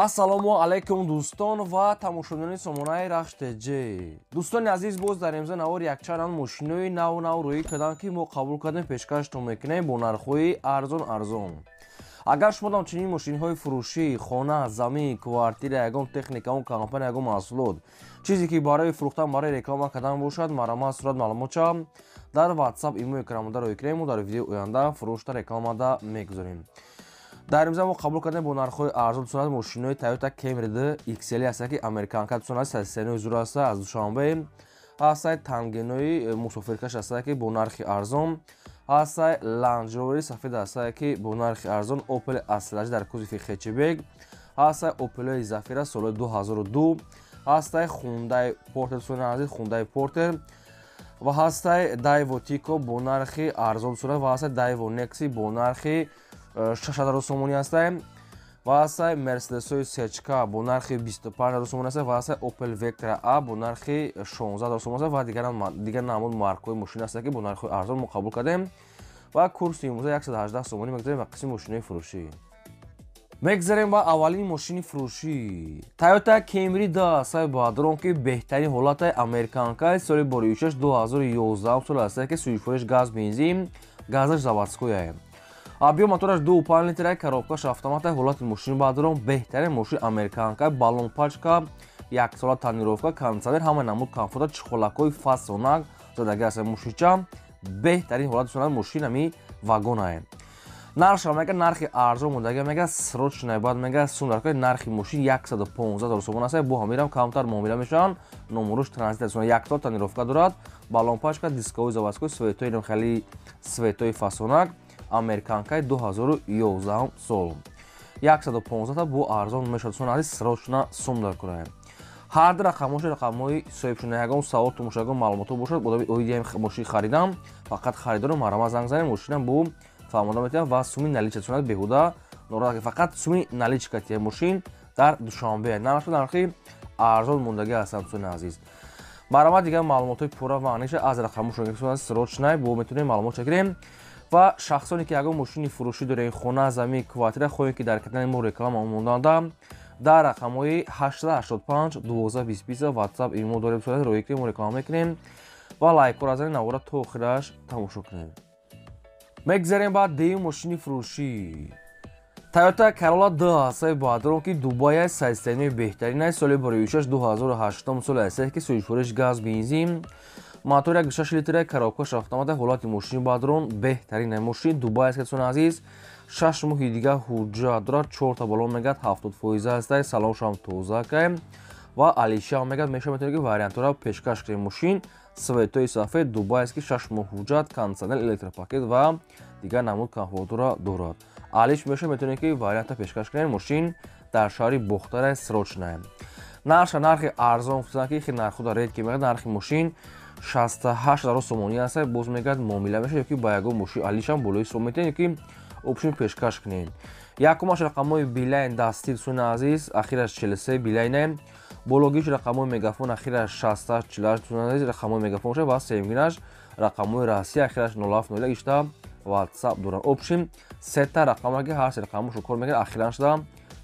Ассалому алайкум, дӯстон ва тамошобинони сомонаи Рахш ТЖ. Дӯстони азиз, боз дар имза навор якчанд мошинои нав нав рӯӣ карданд, ки мо қабул кардем, пешкаштон мекунем бо нархҳои арзон арзон. Агар шумо дам чунин мошинҳои фурӯшӣ, хона, замин, квартира, ягон техника, он компания, ягон маҳсулот, чизе ки барои фурӯхтан, барои реклама кардан бошад, марҳамат, сурат маълумотча дар WhatsApp, имо экранмода рӯй кунем, мо дар видеои оянда фурӯшта рекламада мегузорем. Дар имза мо қабул кардем бо нархҳои арзон дӯстон мошинои Toyota Camry XL ҳаста, ки американка, дӯстон, аст, зур аста, аз Душанбе ҳастай, тангенои мусофиркаш ҳаста, ки бо нархи арзон ҳастай, Land Rover сафед ҳаста, ки бо нархи арзон, Opel Astra дар кузови хэтчбек ҳастай, Opel Zafira соли 2002 ҳастай, Hyundai Porter, дӯстони азиз, Hyundai Porter ва ҳастай Daewoo Tico бо нархи арзон дӯстон, ва ҳастай Daewoo Nexi бо нархи 6000 сомонӣ ҳастай, ва ҳастай Мерседесҳои сечка бо нархи 25 000 сомонӣ ҳастай, ва ҳастай Opel Vectra A бо нархи 16 000 сомонӣ ҳастай ва дигар намуд маркҳои мошин ҳастай, ки бо нархҳои арзон мо қабул кардем ва курси имрӯза 118 сомонӣ. Мегзарем ба қисми мошинои фурӯшӣ. Мегзарем ба аввалин мошини фурӯшӣ, Toyota Camry да ҳастай, бадрон, ки беҳтарин ҳолатаи американка, соли боришаш 2011 сол ҳастай, ки сӯзишвориш газ, бензин, газаш заводской, объём мотораш 2,5 литра, коробкаш автомата. Ҳолати мошини бадрон беҳтарин мошин, американка, баллон, пачка, яксола тонировка, кондитсионер, ҳама намуд комфорта, чехолакҳои фасонак задаги аст. Мошинча беҳтарин ҳолат дӯстон, мошин ами вагонае. Нархша мега нархи арзон мондага, мега срочно баъд мега сум дар. Нархи мошин 115 000 сомон аст, бо ҳамирам камтар муомила мешаванд. Номуруш транзит аст, яксола тонировка дорад, баллон, пачка, дисковой заводской, светои хеле светои фасонак, американкаи 2011 сол 115 бо арзон мешавад. Сон азиз, срочно сум дар кураем. Ҳар ду рақамҳош рақамҳои соҳибшуда. Ягон савол тумоша, ягон маълумотҳо бошад оиди мошини харидам, фақат харидору марҳамат занг занем, мошинам бо фаҳмода метавонад ва суми наличка сунад, беҳуда нороҳат, фақат суми наличка тия. Мошин дар Душанбе, нархи нархи арзон мондагӣ ҳастанд. Дӯстони азиз, марҳамат, дигар маълумотҳои пурра ва аниша аз рақамҳошон срочно бо метавонем маълумот гирем. Ва шахсоне ки ягон мошини фурӯшӣ дорем, хона, замин, квартира, хоҳем, ки дар канали мо реклама монданда, дар рақамҳои 885 12 20 WhatsApp, имо дорем, сурат рӯй кунем, мо реклама мекунем ва лайкҳоро занед, навора то охираш тамошо кунем. Мегзарем ба деюм мошини фурӯшӣ, Toyota Corolla 2 ҳастаи баъдрон, ки Дубай, состояние беҳтарин аст, соли боришаш 2008 соли аст, ки сӯзишвориш газ, бензин, мотор 1,6 литра, коробкаш автомата. Ҳолати мошини баъдрон беҳтарин, мошини Дубай аст, дӯстони азиз, 6 моҳи дига ҳуҷҷат дорад, чорта баллон мегӯяд 70% ҳастай, салоншам тоза кай ва алишам мегӯяд меша, метавонед ки вариантҳоро пешкаш кунем. Мошин светои сафед, Дубай аст, ки 6 моҳ ҳуҷҷат, кондитсионер, электропакет ва дигар намуд комфортро дорад. Алиш меша, метавонед ки варианта пешкаш кунем. Мошин дар шаҳри Бохтара, срочно. Нарха нархи арзон гуфтанд, ки хел нархҳо дар редки мегӯяд. Нархи мошин 68 000 сомонӣ аст, боз мегӯяд муомила мешавад, ёки ба ягон мошин алишам болои сом метавонед, ёки общем пешкаш кунед. Якумаш рақамҳои Билайн дастӣ, дӯстони азиз, ахираш 43 Билайне, бологиш рақамҳои Мегафон, ахираш 68 48, дӯстони азиз, рақамҳои Мегафон бошад ва сеюмгинаш рақамҳои Россия, ахираш 07 01, ишта WhatsApp дорад. Общем сета рақама, ки ҳар се рақамошо кор мекунад, ахиран шуда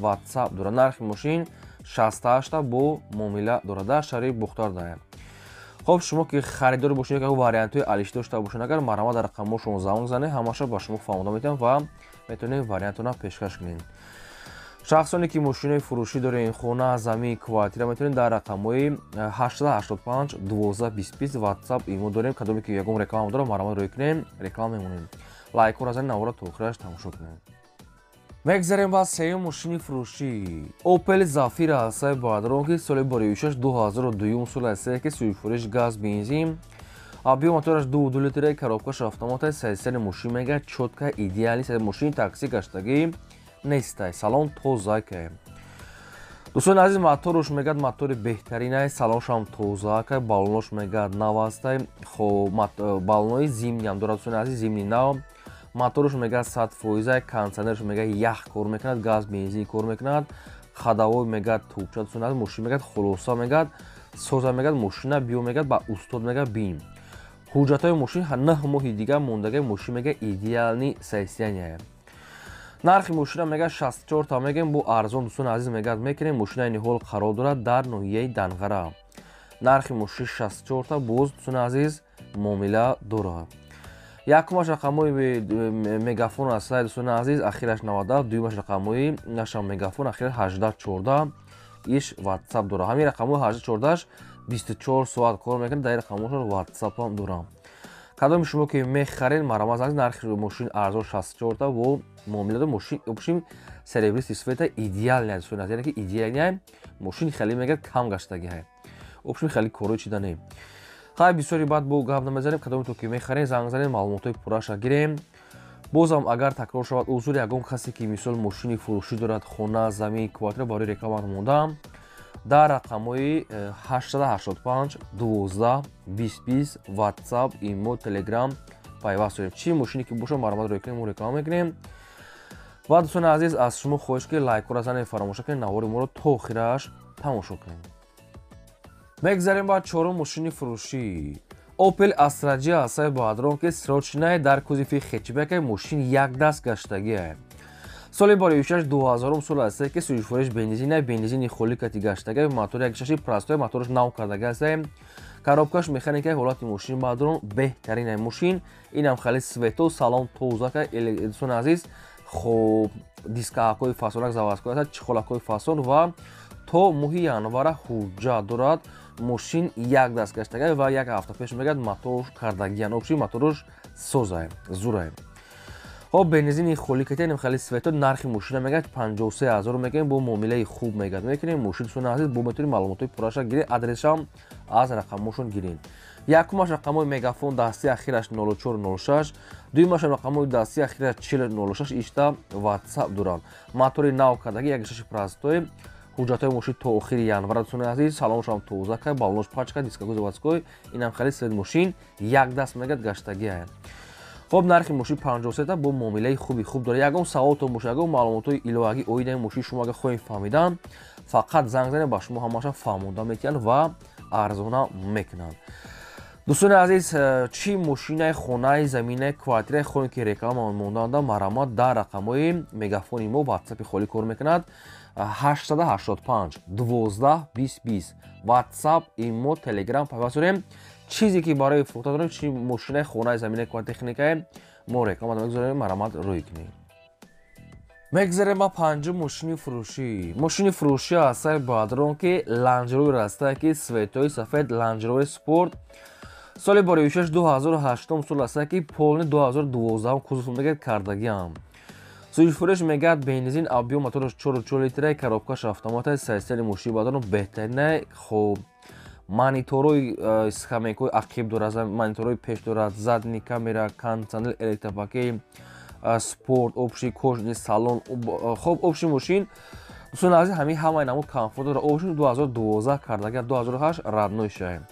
WhatsApp дорад. Нархи мошин 68-та, бо муомила дорад, дар шаҳри Бухтар даем. Хоб, шумо ки харидор бошед, як вариантҳои алиш дошта бошед, агар марҳамат, дар рақамҳошон занг занед, ҳамаша ба шумо фаҳмода метавонам ва метавонед вариантона пешкаш кунед. Шахсоне ки мошинои фурӯшӣ доред, хона, замин, квартира, метавонед дар рақамҳои 885 12 20 WhatsApp, имо дорем. Кадоме ки ягон реклама дорад, марҳамат, рӯй кунем, реклама мемонем. Лайкҳоро занед, навора то охираш тамошо кунед. Мегзарем ба сеюм мошини фурӯшӣ, Opel Zafira ҳастаи баъдрон, ки соли боришаш 2002 сол ҳастае, ки сӯзишвориш газ, бензин, объём мотораш 2,2 литра, коробкаш автомата. Состояние мошин мегӯяд чётко, идеальный, мошини такси гаштагӣ нестай, салон тоза кай. Дӯстони азиз, моторуш мегӯяд мотори беҳтаринай, салоншам тоза кай, баллонош мегӯяд нав ҳастай. Хоб, баллонои зимниам дорад, дӯстони азиз, зимний нав. Моторуш мегӯяд 100%, кондитсионерш мегӯяд ях кор мекунад, газ, бензин кор мекунад, ходовой мегӯяд тубча. Дӯстони азиз, мошин мегӯяд хулоса мегӯяд соза, мегӯяд мошина биё, мегӯяд ба устод, мегӯяд бин. Ҳуҷҷатҳои мошин 9 моҳи дигар мондагаи, мошин мегӯяд идеальный состояние. Нархи мошина мегӯяд 64 та мегӯем, бо арзон дӯстони азиз мегӯяд мекунем. Мошина ини ҳол қарор дорад дар ноҳияи Данғара. Нархи мошин 64 та, боз дӯстони азиз муомила дорад. Якумаш рақамҳои мегафон аст, дӯстони азиз, ахираш 97, дуюмаш рақамҳои нашам мегафон, ахираш 1814, иш WhatsApp дорад. Ҳамин рақамҳои 1814 24 соат кор мекунад, дар рақамҳошон WhatsApp ҳам дорам. Кадоми шумо ки мехаред, марҳамат занед, нархи мошин арзон 64 та бо муомила дорад. Мошин общем серебристый цвета идеальный, дӯстони азиз, яъне ки идеальный мошин, хеле мегӯяд кам гаштагиҳай. Общем хеле корҳои чида не. Хай, бисёри баъд бо гап намезанем. Кадоми то ки мехарем, занг занем, маълумотҳои пурраша гирем. Бозам агар такрор шавад, узур, ягон касе ки мисол мошини фурӯшӣ дорад, хона, замин, квартира барои реклама мондаам, дар рақамҳои 885 12 20 20 WhatsApp, Имо, Telegram пайваст дорем. Чӣ мошине ки бошад, марҳамат рӯй кунем, мо реклама мекунем. Ва дӯстони азиз, аз шумо хоҳиш ки лайкҳоро занед, фаромӯш накунед, навори моро то охираш тамошо кунед. Мегзарем ба чорум мошини фурӯшӣ. Opel Astra J ҳастаи баъдрон, ки срочная, дар кузови хэтчбека, мошин як даст гаштагиа. Соли бароишаш 2000 сол ҳастае, ки сӯзишвориш бензина, бензини холӣ кати гаштага, мотори якшаши простой, мотораш нав кардага ҳастае. Коробкаш механика, ҳолати мошин баъдрон беҳтарин мошин. Инам хеле цвето, салон тозака, дӯстони азиз. Хоб, дискаҳои фасонак заводской аст, чехолакҳои фасон ва то моҳи январа ҳуҷҷат дорад. Мошин як даст гаштага ва як ҳафта пеш мегӯяд мотор кардагиян. Общий моторш созае, зурае. Хоб, бензини холӣ катианем, хеле цвето, нархи мошина мегӯяд 53 ҳазор мегӯем, бо муомилаи хуб мегӯяд мекунем. Мошин, дӯстони азиз, бо метавонед маълумотҳои пурраша гиред, адресшам аз рақамҳошон гиред. Якумаш рақамҳои мегафон дасти ахираш 0406, дуюмаш рақамҳои дасти ахираш 4006, ишта WhatsApp доранд. Мотори нав кардаги, якшаши простой, ҳуҷҷатҳои мошин то охири январа, дӯстони азиз, салоншам тоза кар, баллош пачка, дискаҳои заводской, инам хеле цвет, мошин як даст мегӯяд гаштагиа. Хоб, нархи мошин 53 та, бо муомилаи хуби хуб дорад. Ягон саволтон бошад, ягон маълумотҳои иловагӣ оиди мошин шумо агар хоҳед фаҳмидан, фақат занг занед, ба шумо ҳамаша фаҳмонда метиҳанд ва арзона мекунанд. Дӯстони азиз, чӣ мошинаи, хонаи, заминаи, квартираи хоҳем ки реклама монданда, марҳамат, дар рақамҳои мегафони мо WhatsApp холӣ кор мекунад, 885 12 20 20, WhatsApp, Имо, Telegram пайваст дорем. Чизе ки барои фурӯхта дорем, чи мошинаи, хонаи, заминаи, квартира, техникае, мо реклама мегузорем, марҳамат рӯй кунем. Мегзарем ба панҷум мошини фурӯшӣ. Мошини фурӯшӣ ҳастаи баъдрон, ки Land Rover ҳастае, ки цветои сафед, Land Rover Sport, соли бароишаш 2008 сол ҳастае, ки полный 2012 кузов мегӯяд кардагиам. Сӯзишфурӯш мегӯяд бензин, объём мотораш 4,4 литра, коробкаш автомата, состояни мошини баъдрон беҳтарина. Хоб, мониторҳои скамейкаҳои ақиб дорад, мониторҳои пеш дорад, задний камера, кондиционер, электропакет, спорт, общий кожаный салон. Хоб, общий мошин, дӯстони азиз, ҳамин ҳамаи намуд комфорт дорад. Общий 2012 кардага, 2008 родной шае.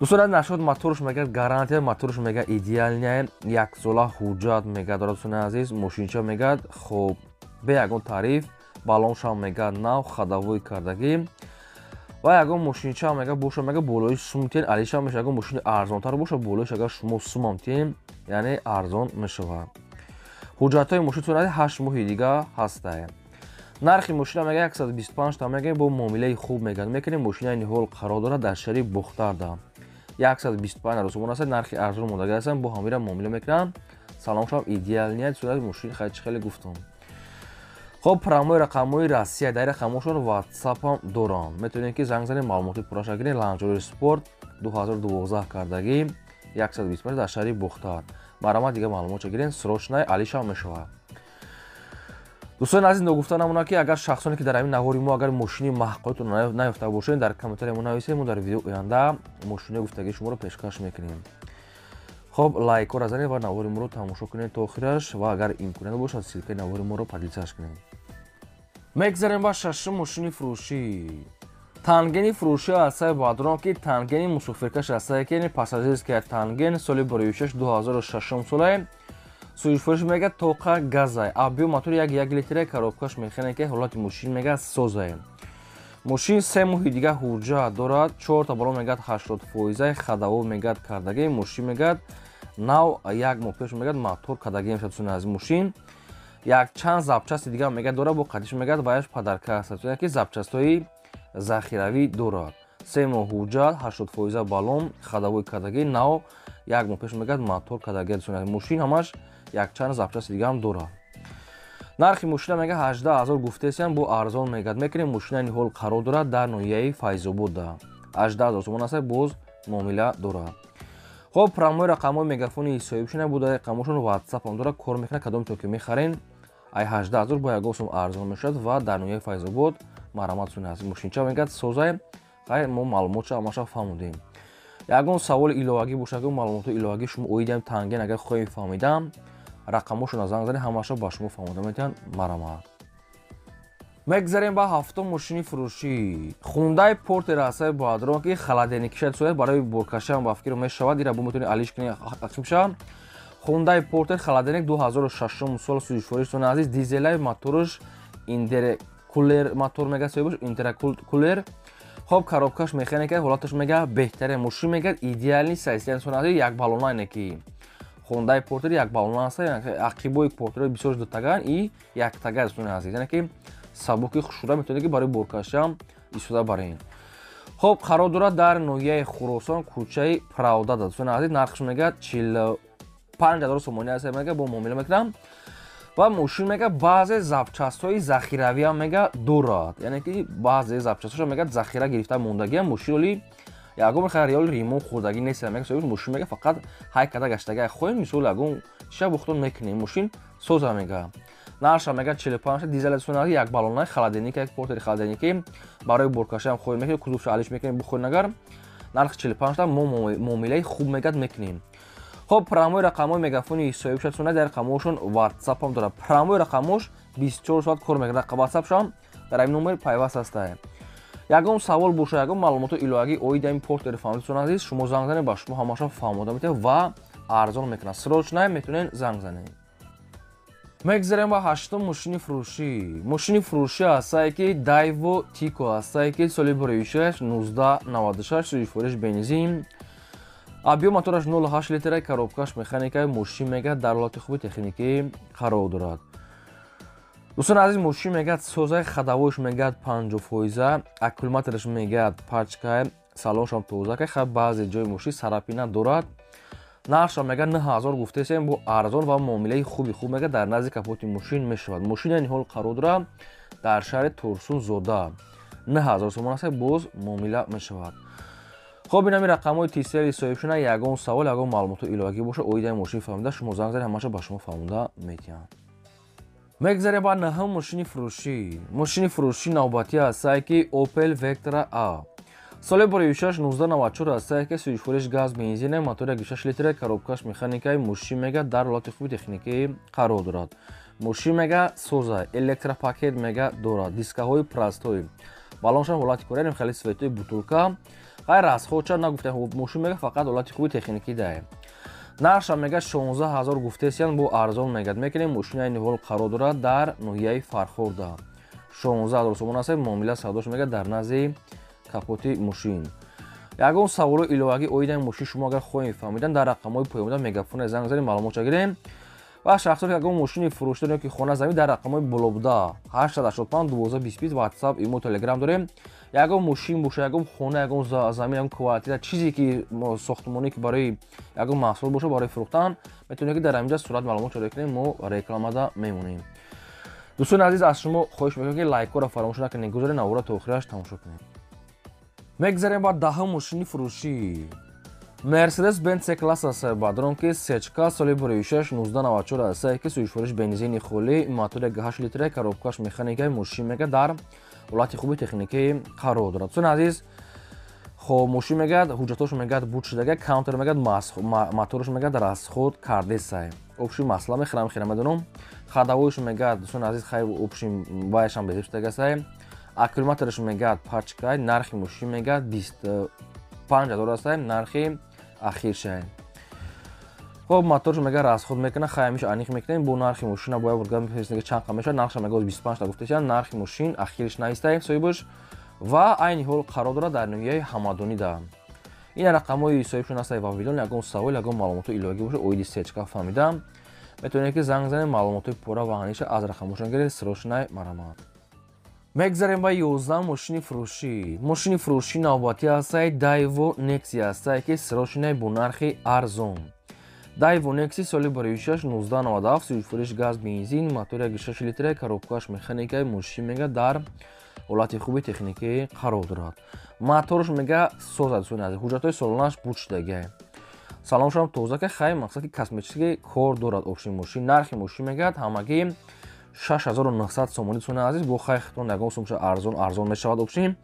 Дӯстони, нашод моторш мегӯяд гарантия, моторш мегӯяд идеальная, яксола ҳуҷҷат мегӯяд дорад, дӯстони азиз, мошинча мегӯяд, хоб, бе ягон тариф, баллоншам мегӯяд нав, ходовой кардагӣ ва ягон мошинча мегӯяд боша, мегӯяд болои сум тиен алиша меша. Ягон мошини арзонтар боша, болоиш агар шумо сумам тиен, яъне арзон мешавад. Ҳуҷҷатҳои мошин тунад 8 моҳи дига ҳастае. Нархи мошина мегӯяд 125 та мегӯяд, бо муомилаи хуб мегӯяд мекунем. Мошинаи ниҳол қарор дорад дар шаҳри Бохтарда. 125 сомон аст, нархи арзон мондагӣ ҳастанд, бо ҳамира муомила мекунанд. Салоншам идеальный, сурати мошин хайчи хеле гуфтам. Хоб, прямой рақамҳои Россия, дар рақамҳошон WhatsApp-ам дорам. Метавонед ки занг занед, маълумоти пурраша гиред. Land Rover Sport 2012 кардагӣ, 125 дар шаҳри Бохтар. Марҳамат, дига маълумотша гиред, срочный алишам мешавад. Дӯстони азиз, ногуфта намонад, ки агар шахсоне ки дар ҳамин навори мо агар мошини маҳқулатон наёфта бошед, дар комментария мо нависед, мо дар видео оянда мошинои гуфтагии шуморо пешкаш мекунем. Хоб, лайкҳоро занед ва навори моро тамошо кунед то охираш ва агар имконият бошад, ссылкаи навори моро поделиться кунед. Мегзарем ба шашум мошини фурӯшӣ. Тангени фурӯшӣ ҳастаи баъдрон, ки тангени мусофиркаш ҳастае, ки пассажирская Танген, соли бароишаш 2006 солае. Сӯзишфурӯш мегӯяд тоқа газай, объём мотор 1,1 литра, коробкаш механика, ҳолати мошин мегӯяд созае. Мошин 3 моҳи дига ҳуҷҷат дорад, чорта баллон мегӯяд 80 фоизай, ходовой мегӯяд кардагӣ, мошин мегӯяд нав, як моҳ пеш мегӯяд мотор кардагӣ мешавад, дӯстони азиз, мошин. Якчанд запчасти дига мега дорад, бо қадиш мегад ваяш падарка аст, яке запчастҳои захиравӣ дорад. 3 моҳ ҳуҷҷат, 80% баллон, ходовой кадаги, нав як моҳ пеш мегад мотор кадаги. Мошин ҳамаш якчанд запчасти дига ҳам дорад. Нархи мошина мега 18 000 гуфтесиям, бо арзон мегад мекунем. Мошина ниҳол қарор дорад дар ноҳияи Файзобода. 18 000 сомон аст, боз муомила дорад. Хоб, прямой рақамҳои мегафони соҳибшона буда, рақамҳошон WhatsApp ҳам дорад, кор мекунад. Кадом то ки мехарен, ай 18 000 бо ягон сум арзон мешавад ва дар ноҳияи Файзобод марҳамат суни аст. Мошинча мегад созай. Хайр, мо маълумотша ҳамаша фаҳмудем. Ягон саволи иловагӣ бошад, ягон маълумоти иловагӣ шумо оидиам танген агар хоҳем фаҳмидам, рақамҳошона занг занед, ҳамаша ба шумо фаҳмода метиҳанд. Марҳамат. Мегзарем ба ҳафтум мошини фурӯшӣ. Хундай Портер ҳастаи боадрон, ки холодильник шад сояд, барои боркашиам ба фикр мешавад, ира бо метавонед алиш кунед ақибша. Хундай Портер холодильник 2006 сол сӯзишвориш сони азиз, дизелай, моторш интеркулер мотор мега соҳибаш интеркулер. Хоб, коробкаш механика, ҳолаташ мега беҳтаре. Мошин мега идеальный состояние сони азиз, як баллона ине ки Хундай Портер як баллона аст, ақибои Портер бисёр дутаган и яктага сони азиз, яъне ки сабуки хушуда метавонед ки барои боркашиам истифода баред. Хоб, қарор дорад дар ноҳияи Хуросон, кӯчаи Правда. Дӯстони азиз, нархш мега 45 000 сомонӣ аст, мега бо муомила мекунам. Ва мошин мега баъзе запчастҳои захиравиам мега дорад, яъне ки баъзе запчастҳоша мега захира гирифта мондагиам. Мошин оли ягон хай реал ремонт хӯрдагӣ нест, мега соҳиб мошин мега фақат ҳай када гаштага хоҳем, мисол ягон чиша бухтон мекунем, мошин соза мега. Нарша мега 45, дизел сунати, як баллонаи холодильник, як портери холодильники барои боркашиам хоҳем мекунем, кузовша алиш мекунем бухорин агар. Нарх 45 та, мо муомилаи хуб мегад мекунем. Хоб, прямой рақамҳои мегафони соҳиб шуд, дар рақамҳошон WhatsApp ҳам дорад. Прямой рақамҳош 24 соат кор мекунад. WhatsApp-шам дар ҳамин номер пайваст ҳастае. Ягон савол боша, ягон маълумоти иловагӣ оид ин портери фаҳмидтон азиз, шумо занг занед, ба шумо ҳамаша фаҳмода метавад ва арзон мекунад. Срочно метавонед занг занед. Мегзарем ба ҳаштум мошини фурӯшӣ. Мошини фурӯшӣ ҳастае ки Дайво Тико ҳастае, ки соли бурӯишаш 1996, сӯзишвориш бензин, объём мотораш 0,8 литра, коробкаш механика. Мошин мега дар ҳолати хуби техникӣ қарор дорад. Дӯстони азиз, мошин мегӯяд созаи, ходовойш мегӯяд 50%, аккумулятораш мегӯяд пачка, салоншам тоза, ка баъзе ҷои мошин царапина дорад. Нархшам мегӯяд 9000 гуфтесем, бо арзон ва муомилаи хуби хуб мегӯяд дар назди капоти мошин мешавад. Мошин ниҳол қарор дорад дар шаҳри Турсунзода. 9000 сомон аст, боз муомила мешавад. Хоб, инами рақамҳои тисели соҳибшуна. Ягон савол, ягон маълумоти иловагӣ боша оидаи мошин фаҳмида, шумо занг занед, ҳамаша ба шумо фаҳмода метиҳанд. Мегзарем ба наҳум мошини фурӯшӣ. Мошини фурӯшӣ навбатӣ ҳастае ки Opel Vectra A, соли бурӯишаш 1994 ҳастае, ки сӯзишвориш газ бензине, мотори 6 литра, коробкаш механикаи. Мошин мега дар ҳолати хуби техникӣ қарор дорад. Мошин мега соза, электропакет мега дорад, дискаҳои простой, баллоншам ҳолати кор, яъне хеле светои бутулка. Ғайр расходша нагуфтем, мошин мега фақат ҳолати хуби техникӣ дае. Нархшам мега 16 000 гуфтесиян, бо арзон мегад мекунем. Мошини айни ҳол қарор дорад дар ноҳияи Фархорда. 16 000 сомон аст, муомила савдош мега дар назди капоти мошин. Ягон саволу иловагӣ оидаи мошин шумо агар хоҳем фаҳмидан, дар рақамҳои поёнда мегафоне занг занед, маълумотша гирем. Ва шахсоне ки ягон мошини фурӯшта ё ки хона замин, дар рақамҳои болобуда 885 12 20 WhatsApp, имо, Telegram дорем. Ягон мошин боша, ягон хона, ягон замин, ягон квартира, чизе ки сохтмонӣ ки барои ягон маҳсул боша барои фурӯхтан, метавонед ки дар ҳаминҷа сурат маълумот чора кунем, мо рекламада мемонем. Дӯстони азиз, аз шумо хоҳиш мекунем ки лайкҳоро фаромӯш накунед, гузоред навора то охираш тамошо кунед. Мегзарем ба даҳум мошини фурӯшӣ. Мерседес Бенц С класс аст, бадрон ки сечка, соли бурӯишаш 1994 аст, ки сӯзишвориш бензини холӣ, мотори 8 литра, коробкаш механикаи. Мошин мега дар ҳолати хуби техникӣ қарор дорад. Дӯстони азиз, хоб, мошин мегӯяд ҳуҷҷатҳош мегӯяд буд шудага, каунтер мегӯяд моторш мегӯяд расход кардесай. Общий масла мехӯрам, хира медонам. Ходовойш мегӯяд, дӯстони азиз, хай общий вайшам безеб шудагасай. Аккумуляторш мегӯяд пачкай, нархи мошин мегӯяд 25 000 астай, нархи ахиршай. Хоб, моторш мегӯяд расход мекунад, хай ҳамиша аниқ мекунем, бо нархи мошина бояд бурга чанд қа мешавад, нархша мегӯяд 25 та гуфтеша, нархи мошин ахирш наистай соҳибаш ва айни ҳол қарор дорад дар ноҳияи Ҳамадонида. Ин рақамҳои соҳибшон ҳастаи Вавилон. Ягон савол, ягон маълумоти иловагӣ бошад оиди сечка фаҳмидам, Метавонед, ки занг занед, маълумотҳои пурра ва аниша аз рақамошон гиред. Срочный марамат. Мегзарем ба 11 мошини фурӯшӣ. Мошини фурӯшӣ навбатӣ ҳастай, Дайво Некси ҳастай, ки срочный, бо нархи арзон. Дайво Некси соли бароишаш 1997, сӯзишвориш газ, бензин, мотори 6 литра, коробкааш механикаи. Мошин, мега, дар ҳолати хуби техникӣ қарор дорад. Моторш, мега, созад. Дӯстони азиз, ҳуҷҷатҳои солонааш буд шудагиа, салоншам тоза, ки хай, мақсад ки косметический кор дорад. Общий мошин, нархи мошин, мегӯяд, ҳамагӣ 6900 сомонӣ. Дӯстони азиз, бо хай хитон ягон сумша арзон арзон мешавад. Общий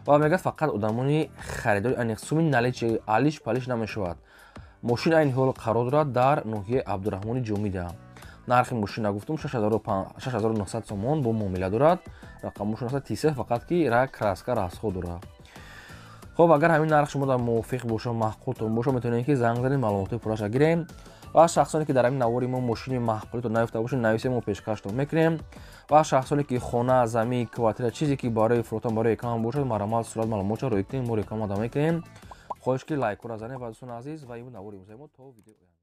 ва, мегӯяд, фақат одамони харидори аниқ, суми наличи, алиш палиш намешавад. Мошин айни ҳол қарор дорад дар ноҳияи Абдураҳмони Ҷомида. Нархи мошин нагуфтум, 6900 сомон, бо муомила дорад. Рақамошон аста тисе, фақат ки ра краска расход дорад. Хоб, агар ҳамин нарх шумо дар мувофиқ боша, маъқултон боша, метавонед, ки занг занед, маълумотҳои пурраша гирем. Ва шахсоне, ки дар ҳамин навори мо мошини маъқулитон наёфта бошед, нависед, мо пешкаштон мекунем. Ва шахсоне, ки хона, замин, квартира, чизе ки барои фурӯхтан, барои реклама бошад, марамат, сурат, маълумотша роӣ кунем, мо реклама да мекунем. Хоҳиш, ки лайкҳоро занед. Ва, дӯстони азиз, ва ин буд навори имрӯзаи мо. То видеои оянда.